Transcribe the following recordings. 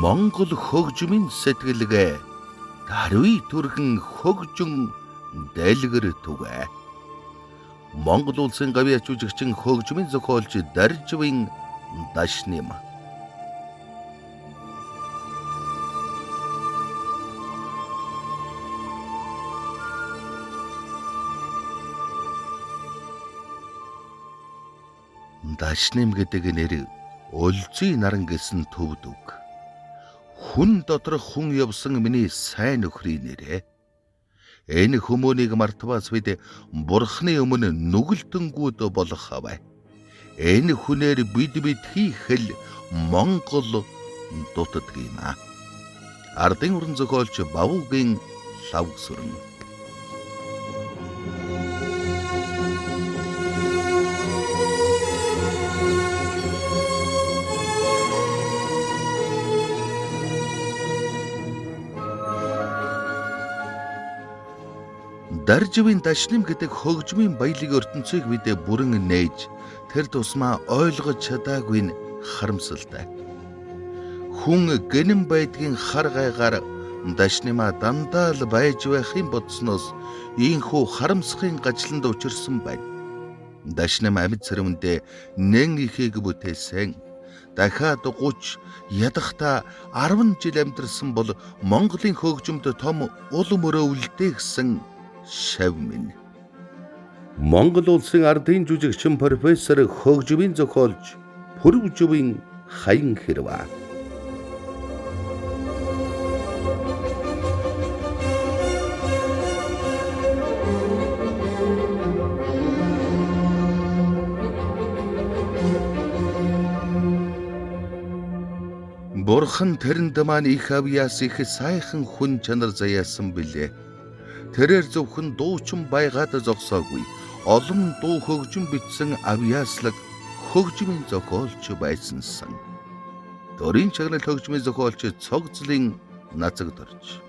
Монгол хөгжмийн сэтгэлгээ даруй түргэн хөгжин дэлгэр түгэ. Монгол улсын гавьяач жүжигчин хөгжмийн зохиолч Дарживын Дашним. Дашним гэдэг нэр Өлзий наран гэсэн төвд үг. Хүн доторх хүн явсан миний сайн нөхрийн нэрээ. Энэ хүмүүнийг мартваас бид Бурхны өмнө нүгэлтэнгүүд болох авай. Энэ хүнээр бид битгий хэл Монгол дутдаг юм аа. Ардын уран зохиолч Бавуугийн лав сүрэн. Дарживын Дашним гэдэг хөгжмийн баялаг ертөнцийг бид бүрэн нээж тэр тусмаа ойлгож чадаагүй нь харамсалтай. Хүн гэнэн байдгийн хар гайгаар Дашнима дандаа л байж байхын бодсоноос ийхүү харамсахын гачланд учирсан байна. Дашним амьд цэрэмдээ нэн ихийг бүтээсэн. Дахиад 30 ядахта 10 жил амьдарсан бол Монголын хөгжмөд том ул мөрөө үлдээгсэн шав минь. Монгол улсын ардын жүжигчин профессор хөгжмийн зохиолч Пүрвживийн Хаян Хэрва. Бурхан тэрэнд маань их авьяас их сайхан хүн чанар заяасан билээ. Тэрээр зөвхөн дуучин байгаад зогсоогүй. Олон дуу хөгжим бичсэн авьяаслаг хөгжмийн зохиолч байсансан. Төрийн чагнал хөгжмийн зохиолч Цогцлын Нацагдорж.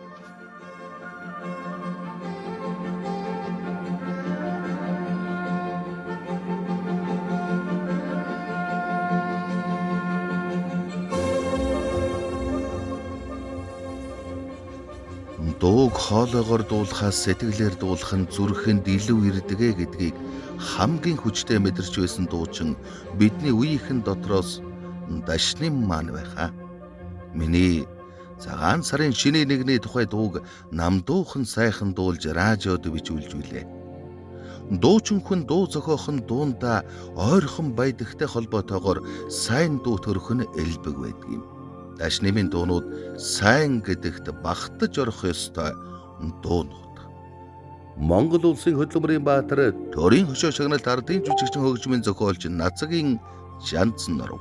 Дууг хоолоогоор дуулахаас сэтгэлээр дуулах нь зүрхэнд илүү ирдэгэ гэдгийг хамгийн хүчтэй мэдэрч байсан дуучин бидний үеийнхэн дотроос Дашним маань байхаа. Миний цагаан сарын шинэ нэгний тухай дууг намдуухан сайхан дуулж радиод бичүүлжүүлээ. Дуучин хүн дуу зохиох нь дуунда ойрхон байдагтай холбоотойгоор сайн дуу төрөх нь элбэг байдаг юм. Дашнимын дуунууд сайн гэдэгт багтаж орох ёстой дуунууд. Монгол улсын хөдөлмөрийн баатар төрийн хөшөө шагналт ардын жүжигчин хөгжмийн зохиолч Нацагийн Жанцноров.